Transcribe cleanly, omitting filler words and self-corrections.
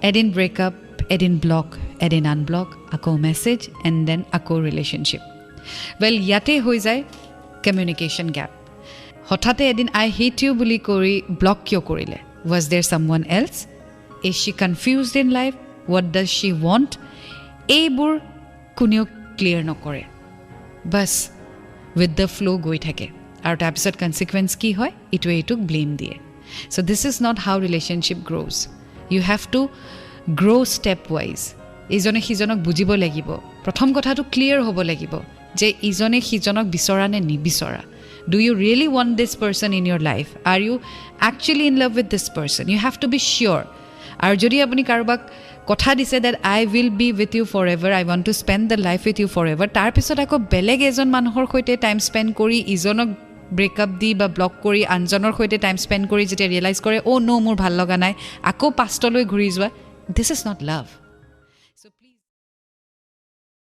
এদিন ব্ৰেকআপ, এদিন ব্লক, এদিন আনব্লক, আকৌ মেছেজ এণ্ড then আকৌ ৰিলেশ্যনশ্বিপ। ৱেল, ইয়াতে হৈ যায় কমিউনিকেশ্যন গেপ। হঠাতে এদিন "I hate you" বুলি কৰি ব্লক কিয় কৰিলে? Was there someone else? Is she confused in life? What does she want? এইবোৰ কোনেও ক্লিয়াৰ নকৰে, বাছ উইথ the ফ্ল' গৈ থাকে আৰু তাৰপিছত কনচিকুৱেঞ্চ কি হয়? ইটোৱে ইটোক ব্লেম দিয়ে। So this is not how relationship grows. You have to grow step wise. ইজনে সিজনক বুজিব লাগিব। প্ৰথম কথাটো ক্লিয়াৰ হ'ব লাগিব যে ইজনে সিজনক বিচৰা নে নিবিচৰা। Do you really want this person in your life? Are you actually in love with this person? You have to be sure. আৰু যদি আপুনি কাৰোবাক কথা দিছে that I will be with you forever, I want to spend the life with you forever, তাৰপিছত আকৌ বেলেগ এজন মানুহৰ সৈতে টাইম স্পেণ্ড কৰি, ইজনক ব্ৰেকআপ দি বা ব্লক কৰি আনজনৰ সৈতে টাইম স্পেণ্ড কৰি যেতিয়া ৰিয়েলাইজ কৰে, "অ' ন', মোৰ ভাল লগা নাই", আকৌ পাষ্টলৈ ঘূৰি যোৱা, this is not love.